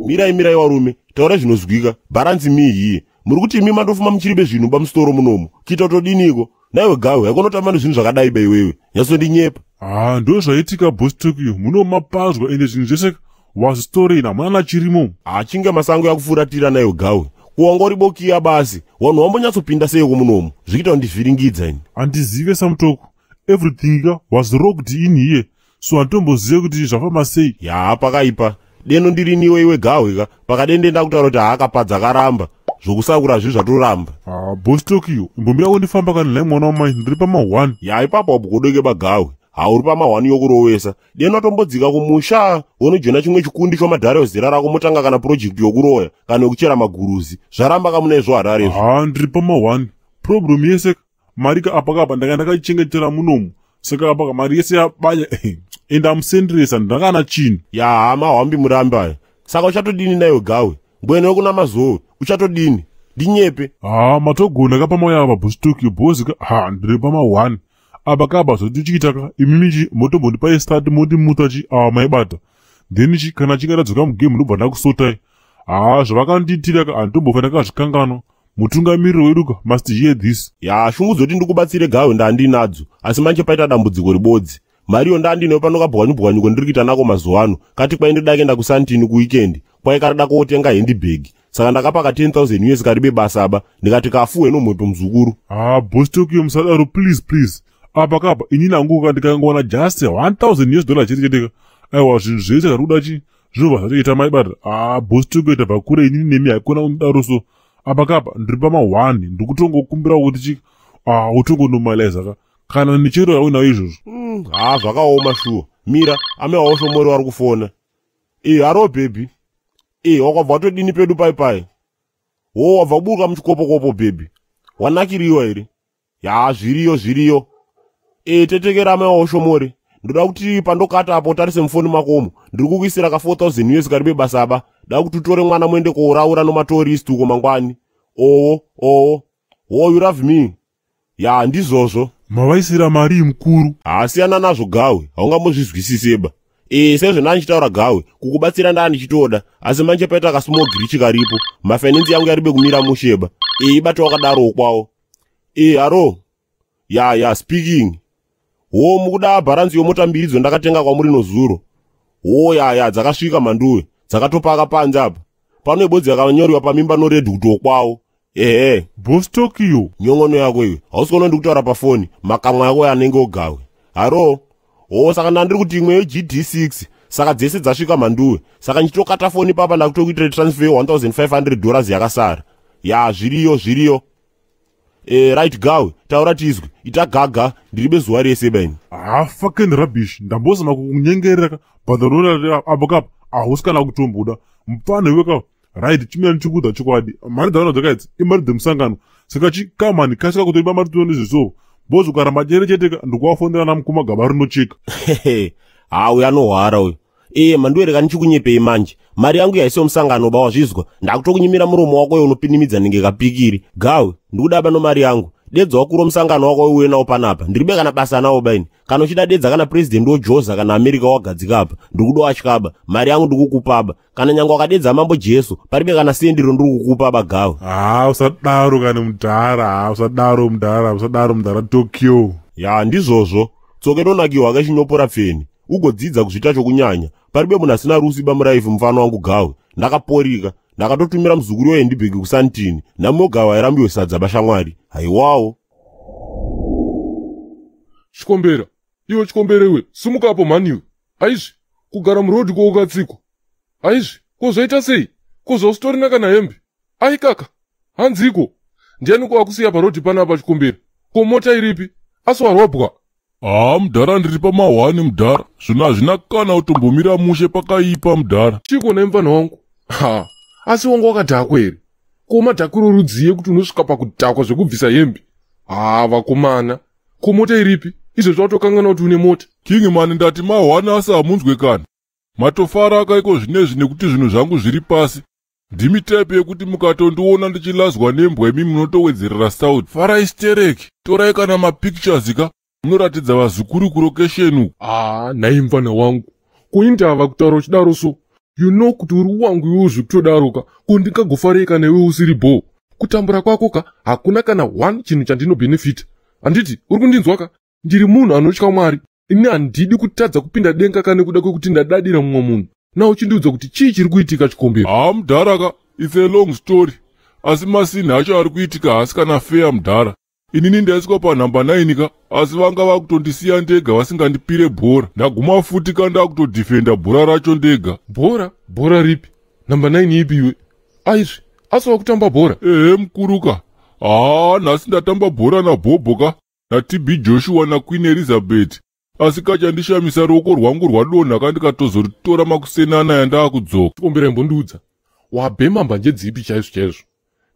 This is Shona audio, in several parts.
Mirai, mirai warume, taura zvinozwika. Bharanzi mihiye muri kuti imi mandofuma muchiri bezvinhu pamusoro munomu, kuita kutodiniko naiwe Gawe? Haikonotamba nezvinhu zvakadai ba iwewe, nyatsondinyepa. Ha, ndo zvaitika, Boss Tokyo. Munomapazwa, ende zvinhu zvese was stolen, hamuna nachirimo. Hachinge masango yakufuratira naiwe Gawe, kuwanga uri bokiya basi. Wanhu wambonyatsopinda seiko munomu? Zvichiita kundivhiringidza ini. Handizive, Samutoko. Everything ka was rocked in here, so handitombozive kuti zvafamba sei. Ya, pakaipa. Deno ndiriniwe iwe Gawe ka, pakadende ndakutaura kuti haakapadza karamba zvokusakura, zvi zvatoramba. Ha, Boss Tokyo, imbomira kundifamba kana nhai mwana wamai, ndiri pama1. Ya, ipapo wabgodeke bagawe, hauri pama1 yokurovesa. Deno watombodzika kumusha, wonojoina chimwe chikundi chomadhara zera rako, motanga kana project yokuroya kana yokuchera maguruzi. Zvaramba kamuna izvo Harare izvo. Ha, ndiri pama1. Problem yese mari ka apa kapa ndanga ndakachengetera munomu, saka apa mari yese yabanya, ende amusenderesa, ndakana chinhu. Ya, mahwambi murambi aya. Saka uchatodini nayo Gawe? Mbwene wekuna Mazowe uchatodini? Ndinyepe. Ha, matogona ka pamauya apa, Boss Tokyo, boss ka. Ha, ndiri pama1 apa kapa. Zvotichiita ka, imimi motombondipai start, mondimuta chi awa maibata, then chi kana chinge ndadzoka mugame ndobva ndakusotai. Ha, zvavakandiitira ka handitombofa ndakazvikanganwa. Mutungamiriri wedu ka must hear this. Ya, shungu dzoti ndikubatsire Gawe ndandinadzo, asi manje paita dambudziko ribodzi. Mariyo ndandinayo pano kabwanyubwanyuko ndiri kuita nako mazuva ano. Kati kwai ndoda kuenda kuSantini kuweekend, kwai karida kotenga handbag, saka ndakapa ka 10,000 US karibe basa ba, ndikati kafuwe nomhepo muzukuru. Ha, Boss Tokyo, musadaro, please, please. Apa kapa inini hangu ka ndikangowana just 1000 US dollar chete chete ka, aiwa, zvinhu zvese zvari kuda chi zvinobva zvatoita maibata. Ha, Boss Tokyo, tabva kure inini nemi, haikona kundidaro. So apa kapa ndiri pama1, ndiri kutongokumbira kuti chi utongonormaliza ka kana nechero yaunayo izvozvo. Ha, zvakaoma shuwa. Mira, ame waoshomori vari kufona. E, hello baby. E, wakabva watodini pedu pai pai? Wo, wabva kuburuka muchikopokopo baby, wanakiriwa here? Ya, zviriyo, zviriyo. E, tetekera ame waoshomori, ndoda kuti pandokata apo utarise mufoni makomo, ndiri kukuisira ka 4000 US karibe basa ba. Da kuti utore mwana muende kouraura nomatourist uko mangwani. Owo, owo, wo, you love me. Ya, ndizvozvo. Mavaisira mari mukuru? Hasiyana nazvo Gawe, haungambozvizwisiseba. E, sezvo ndandichitaura Gawe, kukubatsira ndaa ndichitoda, asi manje paita kasmall glitch karipo, mafinance yangu yaribe kumira musheba. E, ibata wakadarowo kwawo. E, hello, ya ya, speaking. Ho, mukuda bharanzi yomota mbiri dzo ndakatenga kwamuri nozuro? Ho, ya ya, dzakasvika mhanduwe, dzakatopaka panze apa. Pano ibodzi yakanyorwa pamimba noredhi kuti wokwawo. Ehe. Boss Tokyo. Nyongono yako iwe, hausi kuona ndikutaura pafoni? Makamwa ako anenge ogawe. Hello. Ho, saka ndandiri kuti imwe yeGD6, saka dzese dzasvika mhanduwe, saka ndichitokata foni papa ndakutokuitira transfer ye1500 dollars yakasara. Ya, zviriyo, zviriyo. E, right Gawe, taura tizwe. Ita gaga, ndiribe zuva rese baini. Ha, fucking rubbish. Ndambozama kukunyengerera ka, but unoona apo kapa hausi kana kutomboda mupfano iwe ka. Right, chimira ndichikuudza chokwadi. Mari dzaona dzakaidzi imari dzemusangano, saka chikamani kasika kutoripa mari tione zviso bozi. Ukaramba chere chete ka, ndikuvafonera namukoma gaba rinocheka. Ha, uyu anohwara uyu. E, mandiwereka ndichikunyepei manje? Mari yangu yaisiwo musangano ba, wazvizwa? Ndakutokunyimira muromo wako iwe unopinimidza nenge kapikiri. Gawe, ndikudaba nomari yangu. Dedza wakuru musangano wako uye nawo panapa, ndiribe kana basa nawo baini. Kana uchida dedza kana purezidendi wojoza kana America wagadzika apa, ndikuda watyaba. Mari yangu ndikukupaba. Kana nyange wakadedza Mambo Jesu, paribe kana sendiro ndiri kukupa bagawe. Ha, usadaro kani mudhara. Ha, usadaro mudhara, usadaro mudhara Tokyo. Ya, ndizvozvo. Tsoka inonakiwa kachinyopora pfeni, ugodzidza kuzviita chokunyanya. Paribe munhu asina rusi bamuraifu, mufano wangu Gawe. Ndakaporika, ndakatotumira muzukuru wehandbag kuSantini. Namogawe airambiwe sadza bashamwari, haiwawo. Chikombera iwe, chikombera iwe, simuka apo mhani iwe. Aizvi, kugara murodhi kwoukatsikwa. Aizvi, ko zvaita sei? Ko zvausitorina kana hembe? Aikaka, hanziko ndiani ko akusiya parodhi panapa, chikombera? Ko mota iripi? Asi warobwa? Haa mudhara, ndiri pamahwani mudhara. Zvinhu hazvina kana kutombomira mushe, pakaipa mudhara. Chiko nai mufana wangu? Ha, asi wanga wakadhakwa here? Ko madhakiro rudziye kuti unosvika pakudhakwa zvekubvisa hembe? Ha, vakomana, ko mota iripi? Izvozvo watokangana kuti une mota. King mani, ndati mahwani, asi hamunzwe kani. Matofara akaiko zvinezvi nekuti zvinhu zvangu zviri pasi. Ndimi type yekuti mukatondiona ndichilazwa nembwa, imi munotowedzerera sauti. Farai stereki, torai kana mapictures ka, munoratidza vazukuru kulocation uku. Haa, nhai mufana wangu, kuindava kutaura uchidaro so? You know kuti uri wangu iwewo zvekutodaroka. Ko ndingagofarei newe usiri bho? Kutambura kwako ka hakuna kana one chinhu chandinobhenefita. Handiti uri kundinzwa ka? Ndiri munhu anotya Mwari. Ini handidi kutadza kupinda denga ka nekuda kwekuti ndadadira mumwe munhu. Na uchindiudza kuti chii chiri kuitika, Chikombera? Haa mudhara ka, it's a long story, asi masini acho ari kuitika haasi kana feya mudhara. Inini ndaiswa panhamba 9 ka, asi vanga vakutondisiya ndega vasingandipire bhora. Ndaguma futi ka ndakutodhifenda bhora racho ndega. Bhora? Bhora ripi? Namba 9 ipi iwe? Aizvi, asi wakutamba bhora? Ehe mukuru ka. Haa, nhasi ndatamba bhora nabhobho ka, naTB Joshua naQueen Elizabeth. Asi kachandishamisa, ruoko rwangu rwadonha ka, ndikatozoritora makusenana yandaakudzoka. Chikombera, imbondiudza, wabhema mbanje dzipi chaizvo chaizvo?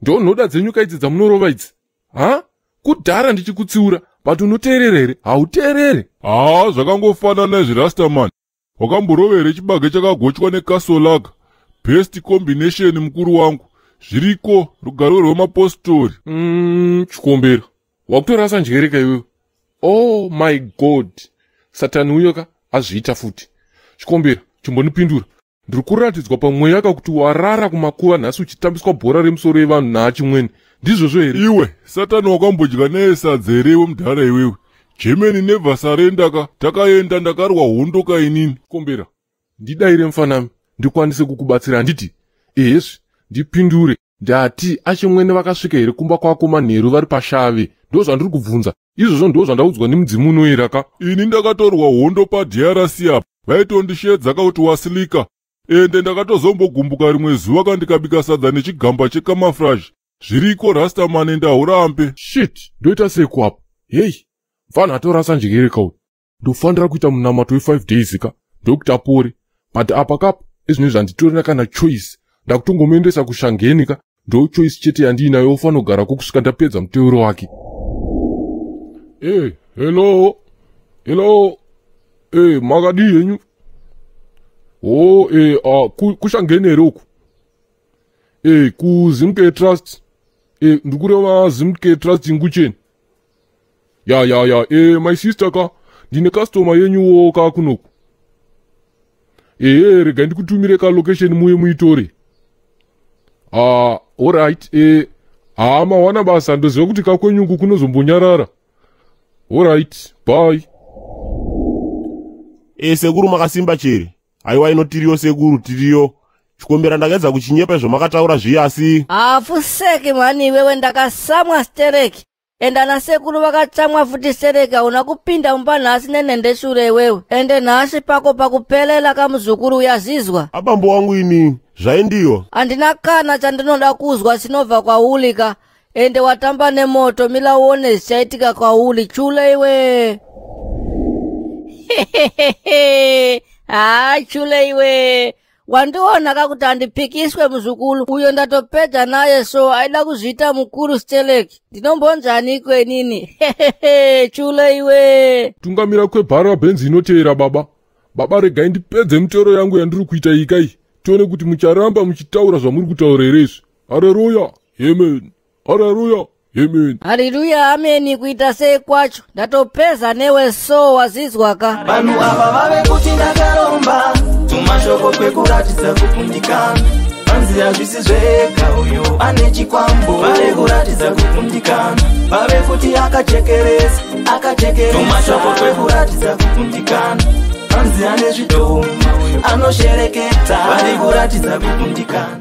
Ndonhoda dzenyu kaidzi dzamunorova idzi? Ha, kudhara ndichikutsiura, but unoteerera here? Hauteerere. Haa, zvakangofanana nezvirastaman. Wakamborova here chibage chakagochwa neCastle Lager? Best combination, mukuru wangu. Zviriko rugare rwemapostori. Chikombera, wakutorasa njere ka iwewe. Oh my God, Satani uyo ka azviita futi. Chikombera, chimbondipindura. Ndiri kuratidzwa pamweya ka kuti warara kumakuva nhasi uchitambiswa bhora remusoro yevanhu naachimwene. Ndizvozvo here? Iwe Satani, wakambodya naye sadza here iwe mudhara iwewe? Germany never surrender ka. Takaenda, ndakarwa hondo ka inini. Chikombera, ndidayire mufanami, ndikwanise kukubatsira, handiti? Ehezvi, ndipindure. Ndati achimwene vakasvika here kumba kwako manheru vari pashave? Ndo zvandiri kubvunza izvozvo, ndo zvandaudzwa nemudzimu unoyera ka. Ini ndakatorwa hondo paDRC apa, vaitondishedza ka kuti wasilika. Ende ndakatozombogumbuka rimwe zuva ka, ndikabika sadza nechigamba checamouflage. Zviriko rastamani, ndaurambe. Shit, ndoita sei apa? Hei, mfana atorasa njere kauyu. Ndofanira kuita munamato we5 days ka, ndokuti apore. But apa kapa izvinezvi handitorina kana choice. Ndakutongomuendesa kushangeni ka, ndo choice chete yandiinayo. Ofanira kugarako kusvika ndapedza muteuro wake. E, hello, hello. E, makadii henyu? O, e, kushangeni here uku? E, kuZimke Trust. E, ndikureva Zimke Trust Ngucheni. Ya ya ya, e, my sister ka, ndine customer yenyuwo ka kunoku. Ehe, regai ndikutumire ka location muye muitore. Ah, alright. E, haa, mawana basa. Ndoziva kuti kakwenyuku kunozombonyarara. Alright, bye. E, sekuru, makasimba chere? Aiwa, ino tiriyo sekuru, tiriyo. Chikombera ndakaedza kuchinyepa izvo makataura zviya, asi Hafuseki mhani iwewe, ndakasamwa stereki, ende ana sekuru vakatsamwa futi stereki. Hauna kupinda mumba nhasi nenhendeshure iwewe, ende nhasi pako pakupelela kamuzukuru, uyazizwa? Abambo wangu, ini zvaindiwa. Handina kana chandinoda kuzwa chinobva kwauli ka, ende watamba nemoto. Mila uone zvichaitika kwauli, chule iwe. Haa, chule iwe, wandiona kakuti handipikiswe muzukulu uyo. Ndatopedza naye, so aida kuzviita mukuru steleki. Ndinombonzaniko inini? Chule iwe. Tungamira kwebhara, bhenzi inoteera baba. Baba, regai ndipedze mitoro yangu yandiri kuita ikai, tione kuti mucharamba muchitaura zvamuri kutaura here izvi. Hareruya, amen, hareruya, amen. Hariruya, ameni. Kuita sei kwacho? Ndatopedza newe, so wazizwa ka. Vanhu ava vave kuti ndakaromba. Tumashoko kwekuratidza kukundikana. Vanzi hazvisi zvega, uyu ane chikwambo. Vave kuratidza kukundikana, vave kuti akachekeresa, akachekeresa. Tumashoko kwekuratidza kukundikana. Vanzi ane zvidhoma uyu, anoshereketa. Vari kuratidza kukundikana.